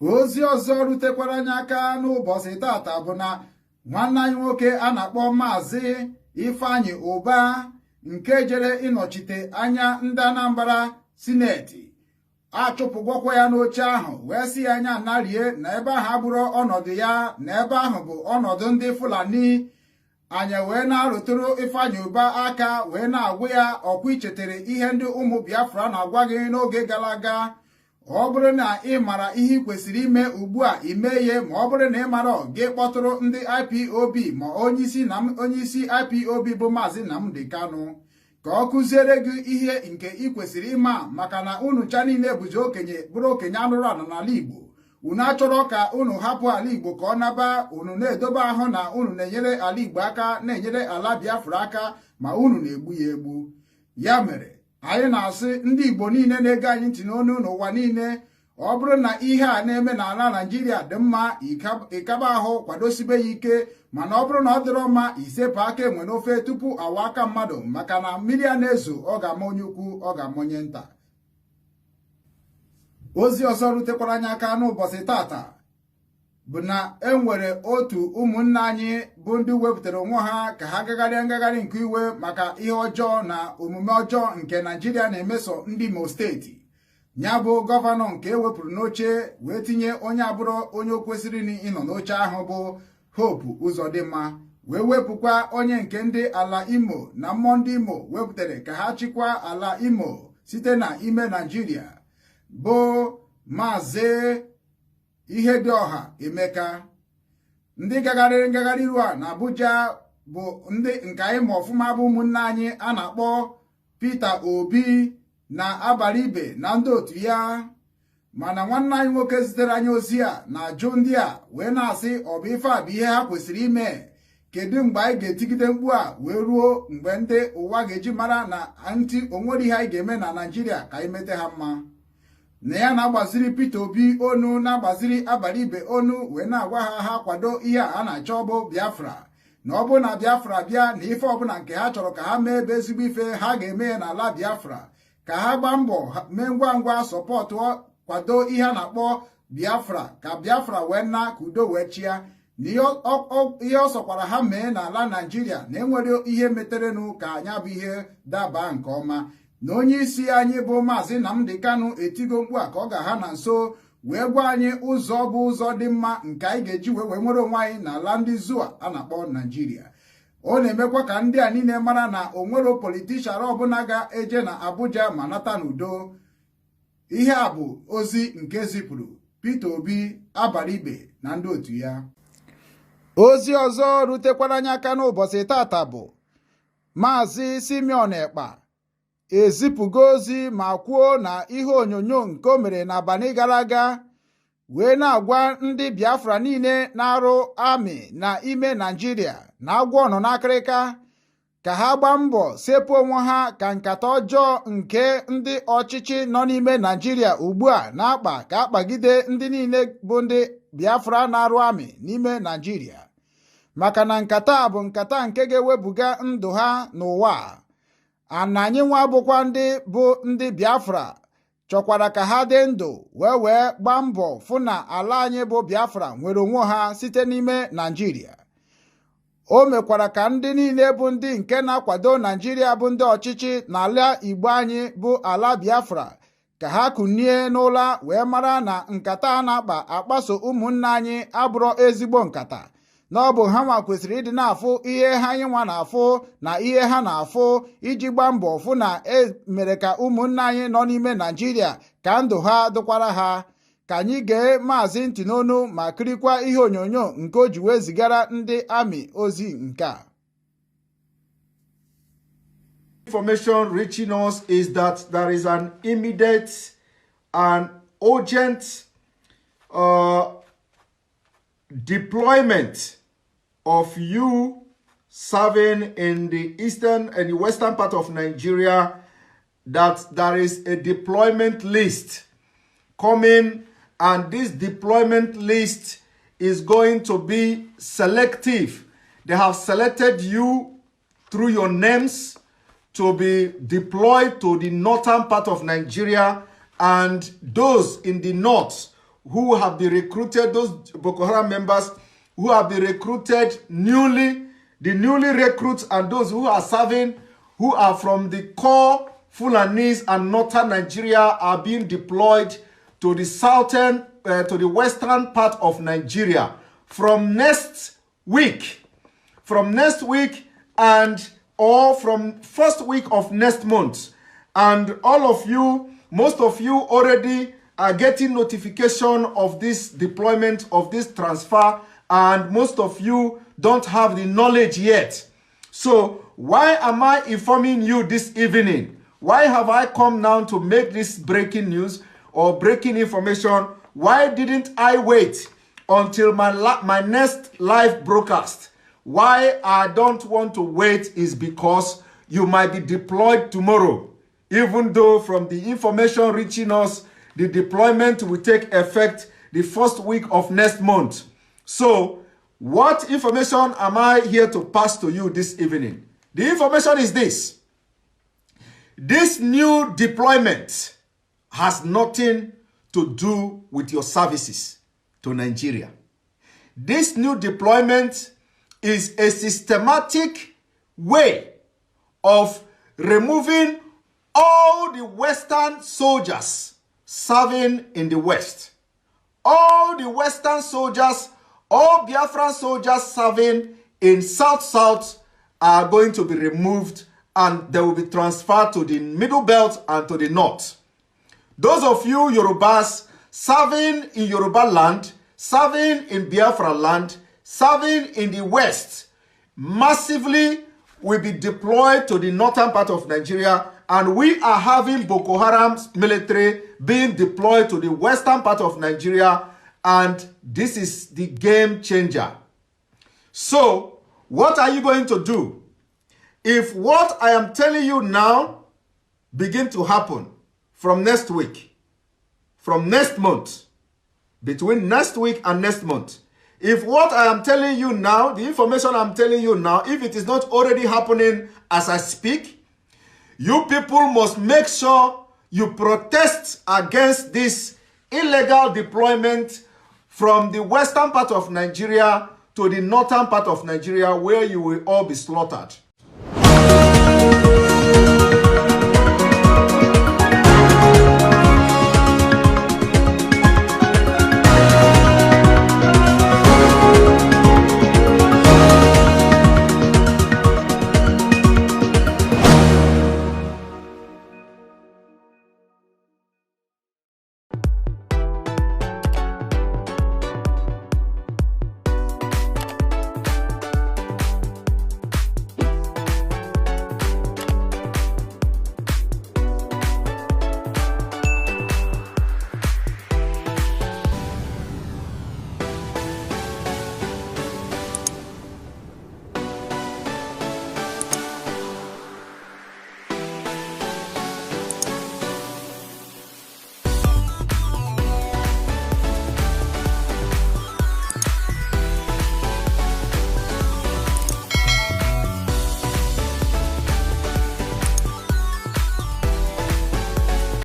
Ozi ọzọ rutekwara anyị aka n'ụbọchị tata bụ na nwanne anyị nwoke a na-akpọ Maazị Ifeanyị Ụba, nke jere ịnọchite anya ndị Anambra Senate, achụpụgokwa ya n'oche ahụ, wee sị ya anya narie na ebe ahụ abụrụ ọnọdụ ya, na ebe ahụ bụ ọnọdụ ndị Fulani. Anyị wee na-arụtụrụ Ifeanyị Ụba aka, wee na-agwa ya, ọkwa ichetere ihe ndị ụmụ Biafra na-agwa gị n'oge gara aga? Ọ bụrụ na ị mara ihe ị kwesịrị ime ugbu a, ime ihe. Ma ọ bụrụ na ị mara, gị kpọtụrụ ndị IPOB, ma onyeisi na onyeisi IPOB bụ Maazị Nnamdi Kanu, ka ọ kụziere gị ihe nke ị kwesịrị ịma, maka na unu cha niile bụzi okenye, bụrụ okenye anụrụ anụ n'ala Igbo. Unu achọrọ ka unu hapụ ala Igbo ka ọ naba. Unu na-edobe ahụ na unu na-enyere ala Igbo aka, na-enyere ala Biafra aka, ma unu na-egbu ya egbu. Ya mere anyị na-asị ndị Igbo niile na-ege anyị ntị n'onu n'ụwa niile, ọ bụrụ na ihe a na-eme n'ala Naijiria dị mma, ịkaba ahụ kwadosibe ya ike. Mana ọ bụrụ na ọ dịrọ mma, isepụ aka enwe n'ofe tupu awa aka mmadụ, maka na mmiri a na-ezo, ọ ga-ama onye ukwu, ọ ga-ama onye nta. Ozi ọzọ rutekwara anyị aka n'ụbọchị tata bụ na e nwere otu ụmụnne anyị bụ ndị wepụtara onwe ha ka ha gagharịa ngagharị nke iwe maka ihe ọjọọ na omume ọjọọ nke Naijiria na-emeso ndị Imo Steeti. Ya bụ gọvanọ nke ewepụrụ n'oche wee tinye onye abụrụ onye kwesịrị ịnọ n'oche ahụ, bụ Hope Uzodimma, wee wepụkwa onye nke ndị ala Imo na mmụọ ndị Imo wepụtara ka ha chịkwa ala Imo site na ime Naijiria, bụ Maazị Ihedioha Emeka. Ndị gagharịrị ngagharị iru a na Abuja bụ ndị nke anyị ma ọfụma, bụ ụmụnne anyị a na-akpọ Peter Obi na Abaribe na ndị otu ya. Mana nwanne anyị nwoke zitere anyị ozi a na-ajụ ndị a wee na-asị, ọ bụ ife a bụ ihe ha kwesịrị ime? Kedu mgbe anyị ga-etigide mkpu a wee ruo mgbe ndị ụwa ga-eji mara na ntị onwere ihe anyị ga-eme na Naijiria ka anyị mete ha mma? Na ya na-agbaziri Peter Obi onu, na-agbaziri Abaribe onu, wee na-agwa ha ha kwado ihe a na-achọ bụ Biafra, na ọ bụrụ na Biafra bịa, na ife ọbụla nke ha chọrọ ka ha mee ebe ezigbo ife ha ga-eme ya n'ala Biafra, ka ha gbaa mbọ mee ngwa ngwa support, kwado ihe a na-akpọ Biafra, ka Biafra wee na ka udo wee chịa. Na ihe ọ sọkwara ha mee n'ala Naijiria, na enwere ihe meterenụ ka anya bụ ihe daba nke ọma. Na onye isi anyị bụ Maazị Nnamdi Kanu etigo mkpu a ka ọ ga-ha na nso wee gwa anyị ụzọ bụ ụzọ dị mma nke anyị ga-eji wee nwere onwe anyị n'ala ndị zoo a na-akpọ Naijiria. Ọ na-emekwa ka ndị a niile mara na o nwere politician ọbụla ga-eje na Abuja ma nata n'udo. Ihe a bụ ozi nke zipụrụ Peter Obi, Abaribe na ndị otu ya. Ozi ọzọ rutekwara anyị aka n'ụbọchị tata bụ Maazị Simeon Ekpa ezipụgo ozi ma kwuo na ihe onyonyo nke o mere n'abalị gara aga, wee na-agwa ndị Biafra niile na-arụ army na ime Naijiria na agwọ nọ n'akịrịka, ka ha gbaa mbọ sepụ onwe ha ka nkata ọjọọ nke ndị ọchịchị nọ n'ime Naijiria ugbu a na-akpa, ka akpagide ndị niile bụ ndị Biafra na-arụ army n'ime Naijiria, maka na nkata a bụ nkata nke ga-ewebuga ndụ ha n'ụwa ana. Anyị nwa bụkwa ndị bụ ndị Biafra chọkwara ka ha dị ndụ wee gbaa mbọ fụ na ala anyị bụ Biafra nwere onwe ha site n'ime Naijiria. O mekwara ka ndị niile bụ ndị nke na-akwado Naijiria, bụ ndị ọchịchị n'ala Igbo anyị bụ ala Biafra, ka ha kunie n'ụla wee mara na nkata a na-akpa akpaso ụmụnne anyị abụrụ ezigbo nkata, na ọ bụ ha nwa kwesịrị ịdị na-afụ ihe ha anyị nwa na-afụ na ihe ha na-afụ, iji gbaa mbọ fụ na e mere ka ụmụnne anyị nọ n'ime Naijiria ka ndụ ha dịkwara ha. Ka anyị gee maazị ntị n'onu ma kirikwa ihe onyonyo nke o ji wee zigara ndị army ozi nke a. Information reaching us is that there is an immediate and urgent deployment of you serving in the eastern and the western part of Nigeria, that there is a deployment list coming, and this deployment list is going to be selective. They have selected you through your names to be deployed to the northern part of Nigeria, and those in the north who have been recruited, those Boko Haram members who have been recruited newly, the newly recruits and those who are serving, who are from the core Fulanis and northern Nigeria, are being deployed to the southern, to the western part of Nigeria from next week. From next week and or from first week of next month. And all of you, most of you already are getting notification of this deployment, of this transfer, and most of you don't have the knowledge yet. So why am I informing you this evening? Why have I come now to make this breaking news or breaking information? Why didn't I wait until my next live broadcast? Why I don't want to wait is because you might be deployed tomorrow. Even though from the information reaching us, the deployment will take effect the first week of next month. So, what information am I here to pass to you this evening? The information is this. This new deployment has nothing to do with your services to Nigeria. This new deployment is a systematic way of removing all the Western soldiers serving in the West. All the Western soldiers, all Biafran soldiers serving in South South are going to be removed and they will be transferred to the Middle Belt and to the North. Those of you Yorubas serving in Yoruba land, serving in Biafra land, serving in the West, massively will be deployed to the northern part of Nigeria, and we are having Boko Haram's military being deployed to the western part of Nigeria, and this is the game changer. So, what are you going to do? If what I am telling you now begin to happen from next week, from next month, between next week and next month, if what I am telling you now, the information I'm telling you now, if it is not already happening as I speak, you people must make sure you protest against this illegal deployment from the western part of Nigeria to the northern part of Nigeria, where you will all be slaughtered.